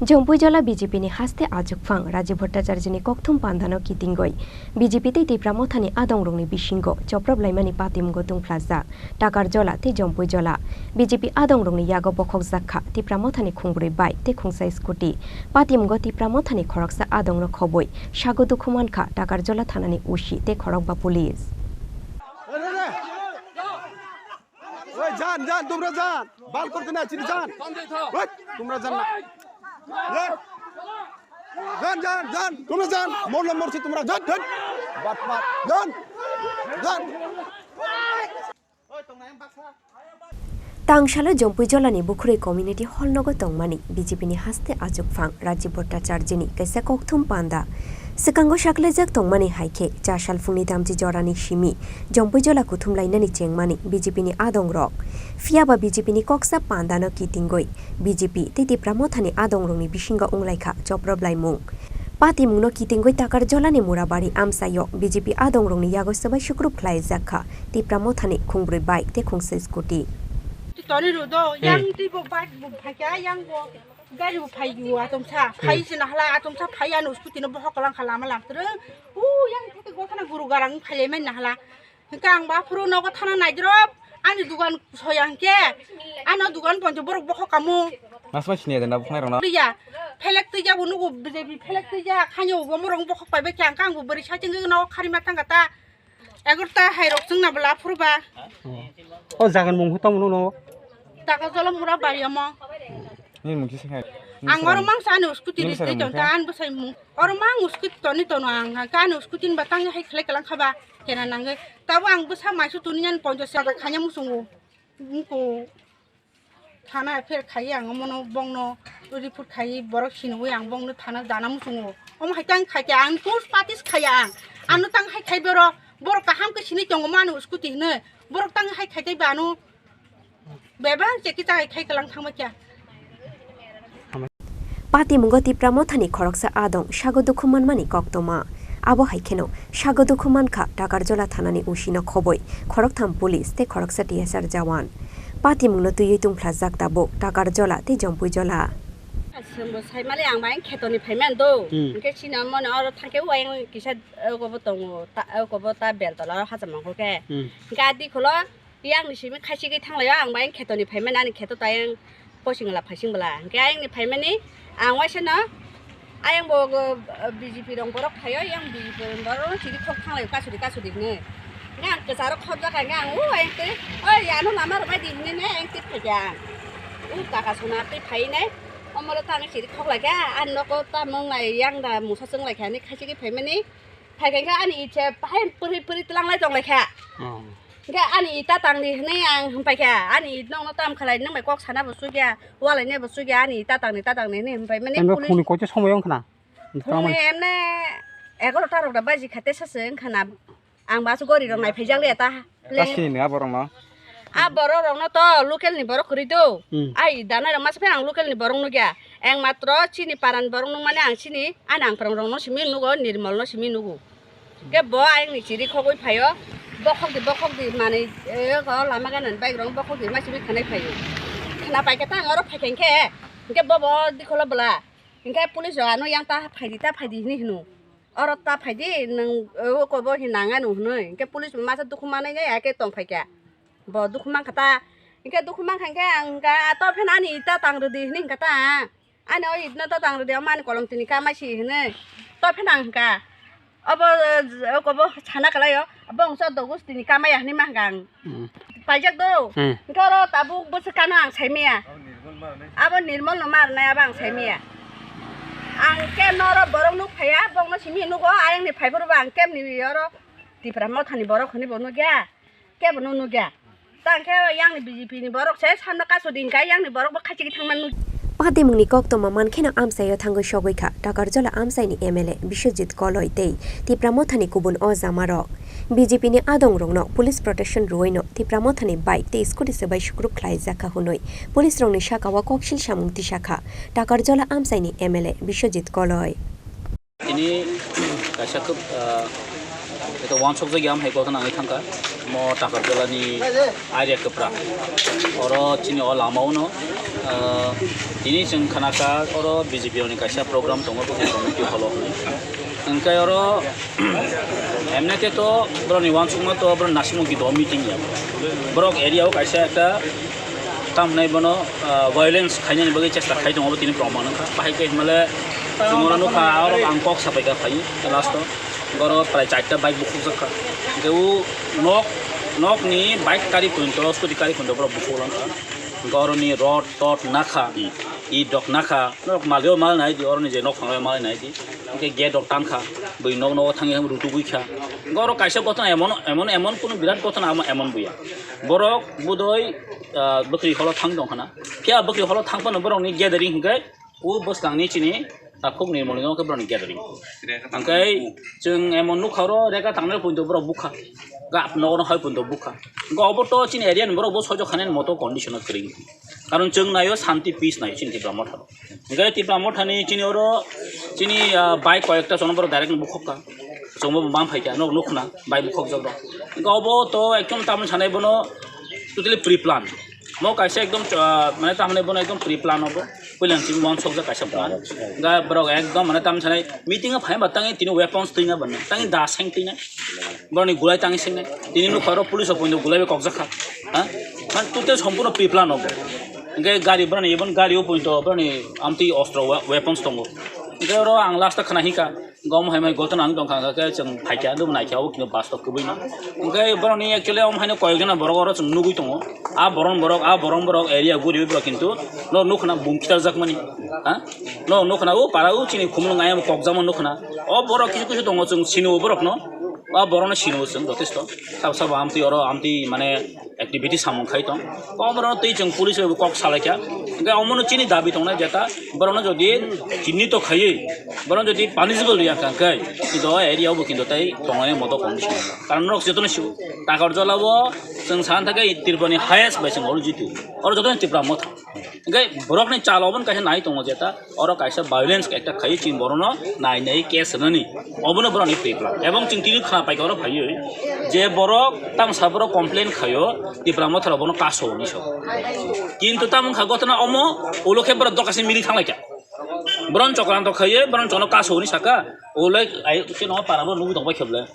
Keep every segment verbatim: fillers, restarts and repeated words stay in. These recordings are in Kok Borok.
Jompuijola B J P ni haste achukphang Rajiv Bhattacharjini kokthum pandano kitingwi B J P tei Tipra Mothani adongrokni bisingo choprop laimani patimungo tungphlajak Takarjola tei Jompuijola. B J P adongrokni yago bokhokjak kha Tipra Mothani khungbrwi bike tei khungsa scooty. Patimungo Tipra Mothani khoroksa adongrok khobwi sago dukhu mankha Takarjola thanani O C tei khorokba police. ওই যান, যান, তোমরা যান। বাল করতে না, চিনি যান। ওই, তোমরা যান না। ওই, যান, যান, যান, তোমরা যান। মরলে মরছি, তোমরা যান, যান। বাট, বাট, যান, যান। Tangsalo Jompuijolani Bukhurui Community Hall nogo tongmani B J P ni haste achukphang Rajiv Bhattacharjini kaisa kokthum panda. Swkango sakhlaijak tongmani hai khe, cha sal phungni damchi jorani simi Jompuijola kuthum lainani chengmani B J P ni adongrok. Phiyaba B J P ni koksa pandano kitingwi B J P tei Tipra Mothani adongrokni bisingo wnglaikha choprop laimung. Patimungno kitingwi Takarjolani Murabari amchaio B J P adongrokni yago swbai sukrup khlaijak kha Tipra Mothani khungbrwi bike tei khungsa scooty. Toni rw do, hmm, yang twi bo bike bo phaikha, yang bo gari bo phaiyo, atomsa, hmm, phai se nahla, atomsa phai ano scooty no bohok kalang kha lama lamtwrwng. U yang theke gotana guru garang phailaimani nahla. Hwnkhe ang ba phuru nogo thana naidrop, ani dugan soya hwnkhe, ano dugan poncho borok bohok kamo. Mas mai sini ada na bukhnai rokno. Liya, phelek twi ja bo nugo B J P phelek twi ja, khanyo bo morok bohok pai bai khe ang kang bo bwrwi saichung nogo khari ma thang kata. Egarota hai rok chwngna bwla phuru ba. O jagan mung hutang mung no. Takarjola Murabari omo. Nini mung kisa khai. Ang oro mangsa ani scooty ri twi tong ta an bwsai mung. Oro mang scooty toni tono ang ha ani scooty ni batang hai khlai kalang khaba kena nangwi. Tabo ang bwsa maisu tuni ani poncho saka khanya musungo. Mungko thana pher khai ang omono bongno report khai borok sinwi ang bongno thana dana musungo. Omo hai tang khai khe ang tus patis khaya ang. Ano tang hai khai boro borok kaham khe sinwi tongo mano scooty hwnwi. Borok tang hai khai tei bano. Bebak je kita khai kalang thangma kya. Patimungo Tipra Mothani khoroksa adong sago dukhu manmani koktoma. Abo hai kheno sago dukhu mankha Takarjola thanani O C no khoboi khoroktham police tei khoroksa T S R jawan. Patimungno twiwi tungphlajak tabuk Takarjola tei Jompuijola. Aswkbo saimali ang bai khetoni phaiman do. Hmm. Hwnkhe chini mone oro thangkhe uayang kisa, eh, ogobo tongo, ta, eh, ogobo ta beltola o hacham mangkho khe. Hmm. Hwnkhe adi kholo Yang ni simi khaisigi thanglaio, ang bayang khetoni phaimani, ani kheto tayang posingla phaising bwla. Hwnkhe ayang ni phaimani ang waisa no ayang bo, uh, B J P rong borok phaio, yang B J P rong borok no chiri khok thanglaio kasuri kasuri hinwi. Hwnkhe ang kwcharo khobjak kha, hwnkhe ang o ayang twi, "Oi, ano lama rwbai di," hinwi nai ayang twi phaikha ang. O kaka sona twi phai nai, omo le tang chiri khok laikha, ani nogo tamo wnglai yang da mungsa chwng laikha hinwi khaisigi phaimani. Phai kha ani ite bahai pwrwi pwrwi twlang lai tong lai kha. Oh. Hwnkhe ani ita tang di hwnwi ang hwn pai kha. Ani it nokno tam khalai, nwng bai kok sana bo chukya, walaina bo chukya, ani ita tang di, ta tang di hwnwi hwn pai mani. Emre police phone ni koito somoi wng khna. Phone ni emne egaroh ta rok da baji kha tesa se wng khna. Ang ba su gori rok nai phai jak liya ta. Leng- Kasini ni aborok no. A borok rok no to local ni borok kwrwi do. Hmm. Ai danai rok masa phai ang local ni borok nukya. Eng matro chini paran borok nukmani ang chini, ani ang phrang rok no simi nugo, Nirmol no simi nugo. Ke bo ayang ni chiri khogwi phaio. Bokhok di, bokhok di manwi, eh, ko lama gana ni bike rok bokhok di ma simi khanai phaio. Khana pai khe ta ang oro phai khe hwnkhe, hwnkhe bo bo dikholo bwla. Hwnkhe police rok ano yang ta phai di, ta phai di hinwi hwno. Oro ta phai di, nwng, eh, oko bo hinwi nang ano hwnwi. Hwnkhe police masa dukhu manwi ya khe tong phai kha. Bo dukhu man kha ta. Hwnkhe dukhu man kha hwnkhe ang hwnkha, "To pheno ani ita tang rw di," hinwi hwnkha ta. "Ani o itno to tang rw di, omo ani kolom tini kamai si," hinwi. To pheno ang hwnkha. Obo, eh, oko bo sana kwlai o. Bo wngsa dogo tini kamai ya hinwi ma hwnkha ang. Hmm. Paijak do. Hmm. Hwnkhe oro tabuk bwswk kano ang saimaya. Abo Nirmol no marnai abo ang saimaya. Ang khe noro borok nuk phaiya, bokno simi nugo, ayang ni phaiphuru bo ang kemni oro Tipra Mothani borok hwnwi bo nukya. Kebo no nukya. Tang khe yang ni B J P ni borok se samno kaso din kha, yang ni borok bo khachi thangma nuk. Patimungni koktoma mankheno amchaio thangwi sogwi kha Takarjola amchaini M L A Biswajit Koloi tei Tipra Mothani kubun o jamarok. B J P ni adongrokno police protection rwino Tipra Mothani bike tei scooty se bai sukruk khlaijak kha hwnwi police rokni sakao koksil samung tisakha Takarjola amchaini M L A Biswajit Koloi. Tini kaisa khub, ah, eto wansokjak ya hai kothana wngwi thangkha. Mo Takarjalani area kwpra. Oro chini o lama uno, ah, tini chwng khanakha oro B J P ni kaisa program tongo, bwkhwrang committee holo hwnwi. Hwnkhe oro, emne khe to borokni uansukma to borok nasimung kido meeting ya. Borok area o kaisa ekta tamnai bono, ah, violence khainani bagwi chesta khai tongo, bo tini proman wngkha. Bahai khe hwnmale chwng oro nukha, oro ang kok sapai kha phai last o. Oro prai charta bike bukhukjak kha. Hwnkhe o nok, nokni bike kari phunto, scooty kari phunto borok bukhuk lang kha. Hwnkhe oroni rod, tod nakha, i dok nakha, norok malio mal nai di, oroni je nok phanglai mal nai di. Hwnkhe gate rok tang kha, bui nok nogo thangwi thangwi rutugwi kha. Hwnkhe oro kaisa gotona emon, emon, emon kunu birat gotona amo emon buya. Borok budoi, ah, bwkhri holo thang tong khana. Phiya bwkhri holo thang phano borokni gathering hwnkhe o bwskangni chini takhuk ni moni no khe borokni gathering. Hwnkhe chwng emon nukha oro rega tangnai poito borok bukha. Gap nogo no hai poito bukha. Hwnkhe obo to chini area ni borok bo soijo khanani moto condition o kwrwi. Karon chwng naio shanti peace naio chini Tipra Motha. Hwnkhe Tipra Motha ni chini oro chini, ah, bike koyekta chwng borok direct no bukhuk kha. Chwngbo bang phaikha, nok nukna, bai bukhukjak rok. Hwnkhe obo to ekdom tamoni sanai bono totally pre-plan. Mo kaisa ekdom, ah, mane tamoni bono ekdom pre-plan obo. Puilan simi uansukjak kaisa plan. Hwnkhe borok ekdom mane tamoni sanai meeting o phai ba tangi tini weapons twina bana. Tangi da seng twina. Borokni gulai tangi sengnai. Tini nukha oro police o puino gulai bai kokjak kha. Ha? Man total sompurno pre-plan obo. Hwnkhe gari borokni, even gari o puino borokni amtwi ostro wa-, weapons tongo. Hwnkhe oro ang last o khna hika. Gom hai mai gotona ang tongkha, hwnkhe chwng phaikha, dum naikha, o kino bus to kwbwi no. Hwnkhe borokni actually omo haino koyok jona borok oro chwng nugwi tongo. A boron borok, a boron borok area guriwi borok kintu no nukna bum kitar jakmani. Ha? No nukna o para o chini khumulwng ayang kokjakma nukna. O borok kisu kisu tongo chwng sini o borokno. A borokno sini o chwng jotesto. Sabo sabo amtwi oro amtwi mane activity samung khai tong. Kok borokno twi chwng police bai bo kok salai kha. Hwnkhe omono chini dabi tongnai jeta borokno jodi chinni to khaiwi, borokno jodi punishable riya kha hwnkhe, kintu o area o bo kintu tei tongnai moto condition. Karon norok jotono sio, Takarjala o chwng sana thangkhe Tripura ni highest bai chwng oro jitu. Oro jotono Tipra Motha. Hwnkhe borokni chal obono kaisa nai tongo jeta, oro kaisa violence ekta khaiwi chini borokno nai nai case rwnani, obono borokni pre-plan. Ebong chwng tini khna paikha oro phaiwi je borok tamsa borok complain khaio Tipra Motha rok bono kaso hinwi sao. Kintu tamo wngkha gotona omo ulo khe borok dokase mili thanglaikha. Borok chokranto khaiwi borok chono kaso hinwi saka, ulai ai chini o para bo nugwi tongbai khe bwle.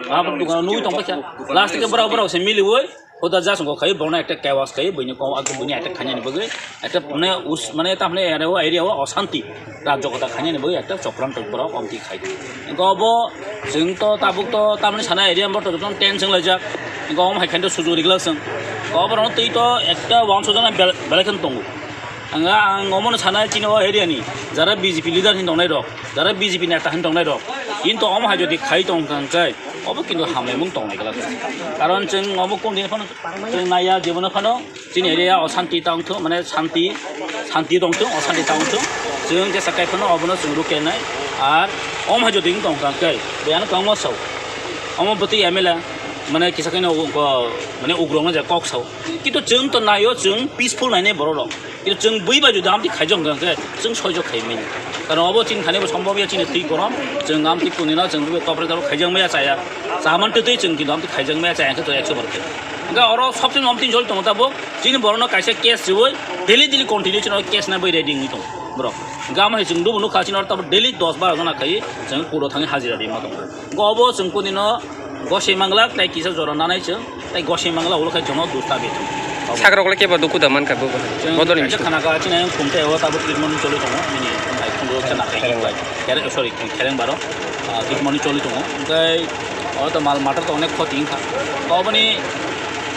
Abo dukano nugwi tongbai kha. Last khe borok borok se miliwi Huda just wngkha khai, borokno ekta kewas khai, buini kok, buini attack khainani bagwi, ekta mane us-, mane tamni area o, area o oshanti, rajyo kota khainani bagwi ekta chokranto borok omtwi khai. Wngkha obo chwng to tabuk to tamni sana area bo to jotono tense wnglaijak. Wngkha omo hai khaino sujuk rijak chwng. Oborokno twi to ekta uansukjaknai bel-, belai kheno tongo. Ang, ang omono sana chini o area ni jara B J P leader hin tongnai rok, jara B J P neta hin tongnai rok, kintu omo hai jodi khai tong kha hwnkhe, obo kintu hamlaimung tongnai glak. Karon chwng omo kung din phano chwng naiya, jebono phano chini area o shanti tong thung, mane shanti, shanti tong thung, oshanti tong thung, chwng jesa kai phano obono chwng rukya nai. Ar omo hai jodi wng tong kha hwnkhe, biyano kwbangma sao. Omo bwtwi M L A, mane kisa khaino, mane ugrok no je kok sao. Kintu chwng to naio, chwng peaceful nainai borok rok. Kintu chwng bui bai jodi amtwi khaijak hwnkha hwnkhe chwng soijo khai manya. Karon obo chini thani bo sombhob ya, chini twi korom, chwng amtwi kunino chwng bui kopre tabo khaijak maya chaya. Chaman twi twi chwng kintu amtwi khaijak maya chaya khe to ekso bar khe. Hwnkhe oro sobse amtwi jol tongo tabuk, chini borokno kaisa case riwi daily daily continue chini case na bai ready wngwi tongo borok. Hwnkhe amo hai chwng dubu nukha chini oro tabuk daily dos baro jona khai chwng court o thangwi hajira rima tongo. Hwnkhe obo chwng kunino gosoi manglak tei kisa jora nanai chwng. Tei gosoi mangla ulo khai chwngno dos ta bethung. Sakrok le kebo duku da mankha bo. Chwng bodol ni kaisa bisingo. Khana ka chini ayang khum tei o tabuk treatment choli tongo. Bini ai khum ro khana kai. Khereng bai. Khereng, sorry, khereng baro. Ah, treatment choli tongo. Hwnkhe o to mal matter to onek khoti wngkha. Oboni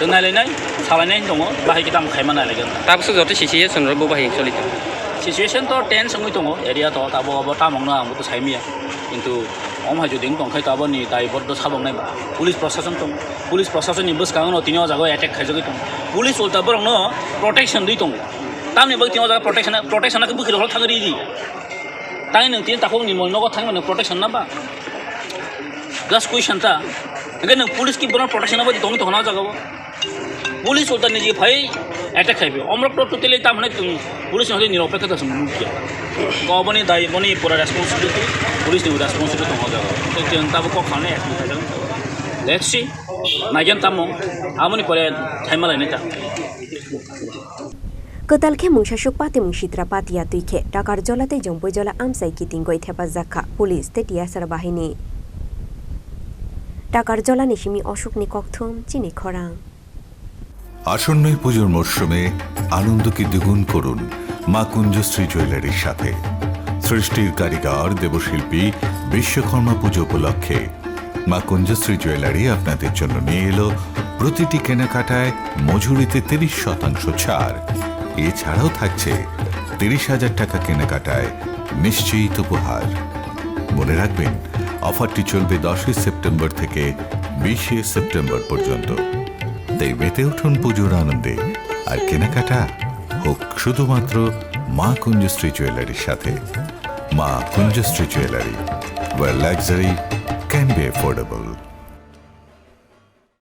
chwng nai lai nai, salai nai tongo. Bahai kitam khaima nai lai gana. Tabuk se joto sisi ye sunro bo bahai choli tongo. Situation to tense wngwi tongo. Area to tabuk obo tamongno ang bo to saimiya. Kintu Omo hai jodi wng tong khe to aboni daiboddo sabok nai ba. Police prosason tong, police prosasonni bwskango no tini o jaga o attack khaijagwi tongo. Police ulta borokno protection rwi tongo. Tamni bagwi tini o jaga protection, protection khe bwkhirok thang ridi. Tei nwng tini takhuk ni mol nogo thangmani protection na ba? Just question ta. Hwnkhe nwng police ki borokno protection na bagwi tongwi tongkha na o jaga o? Police ulta niji phai attack khai phi. Omrok to totally ta mane police ni hoi nirok pekha ta sung nukya. Ko boni dai boni pura responsibility, police ni responsibility tong jaga. Tei tei ta bo kok khane action khai jaga. Let's see. Naigen tamo, amoni pore thaima lainai ta. Kwtal khe mungsasuk patimung sitra patiya twi khe Takarjola tei Jompuijola amchai kitingwi thepajak kha police tei T S R bahini. Takarjolani simi Ashokni kokthum chini khorang. আসন্ন এই পুজোর মরশুমে আনন্দকে দ্বিগুণ করুন মা কুঞ্জশ্রী জুয়েলারির সাথে। সৃষ্টির কারিগর দেবশিল্পী বিশ্বকর্মা পুজো উপলক্ষে মা কুঞ্জশ্রী জুয়েলারি আপনাদের জন্য নিয়ে এলো প্রতিটি কেনাকাটায় মজুরিতে তিরিশ শতাংশ ছাড়। এছাড়াও থাকছে তিরিশ হাজার টাকা কেনাকাটায় নিশ্চিত উপহার। মনে রাখবেন, অফারটি চলবে দশই সেপ্টেম্বর থেকে বিশে সেপ্টেম্বর পর্যন্ত। তাই মেতে উঠুন পুজোর আনন্দে, আর কেনাকাটা হোক শুধুমাত্র মা কুঞ্জশ্রী জুয়েলারির সাথে। মা কুঞ্জশ্রী jewellery, where luxury can be affordable.